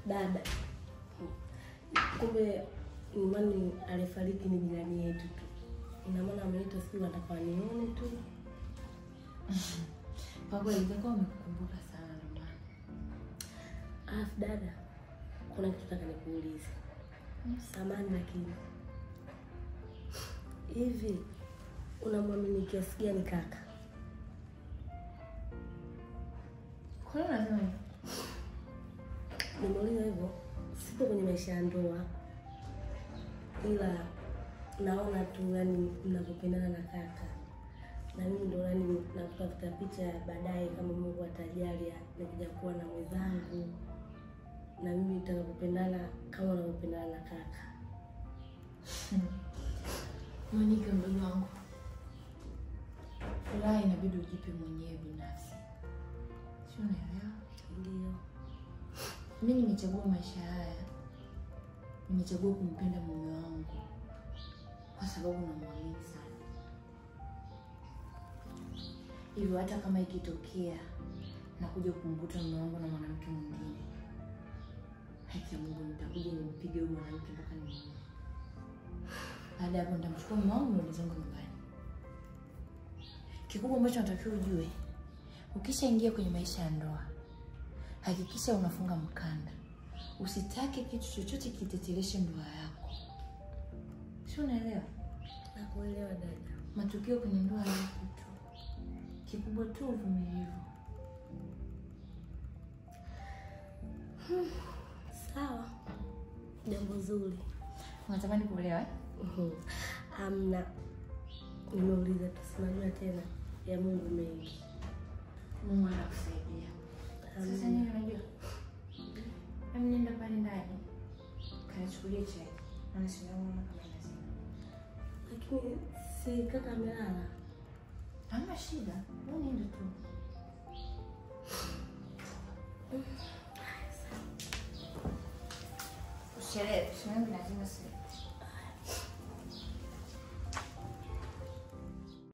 Dada, kumbe nyumbani alifariki ni jirani yetu tu. Ina maana ameitwa siku nataka nione tu. Kwa kweli nilikuwa nimekukumbuka sana ndo maana. Alafu dada, kuna kitu nataka nikuulize. Samahani lakini. Hivi unamwamini kiasi gani kaka? Kwa nini unasema hivyo? Nimeuliza hivyo, sipo kwenye maisha ya ndoa. Ila naona tu yani mnapopendana na kaka. Na mimi ndo yani nakutafuta picha baadaye kama Mungu atajalia nikija kuwa na mwenzangu. Na mimi nitakapopendana kama unavyopendana na kaka. Monica mdogo wangu, furaha inabidi ujipe mwenyewe binafsi. Si unaelewa? Ndio. Mimi nimechagua maisha haya. Nimechagua kumpenda mume wangu kwa sababu namwamini sana. Hivyo hata kama ikitokea na kuja kumkuta mume wangu na mwanamke mwingine, haki ya Mungu nitakuja nimpige huyo mwanamke mpaka nimuue. Baada ya hapo nitamchukua mume wangu nirudi zangu nyumbani. Kikubwa ambacho natakiwa ujue, ukishaingia kwenye maisha ya ndoa, hakikisha unafunga mkanda. Usitake kitu chochote kiteteleshe ndoa yako. Si unaelewa? Nakuelewa dada. Matukio kwenye ndoa yapo tu. Kikubwa tu uvumilivu. Sawa. Jambo zuri. Unatamani kuolewa eh? Amna. Nimeuliza tu, sinajua tena ya Mungu mengi. Mungu anakusaidia. Sasa nini unajua? Mimi nenda pale ndani. Kanichukulie chai. Maana simu yangu kama inazima. Lakini si kaka amelala. Hamna shida. Wewe nenda tu. Usichelewe, simu yangu inazima sasa.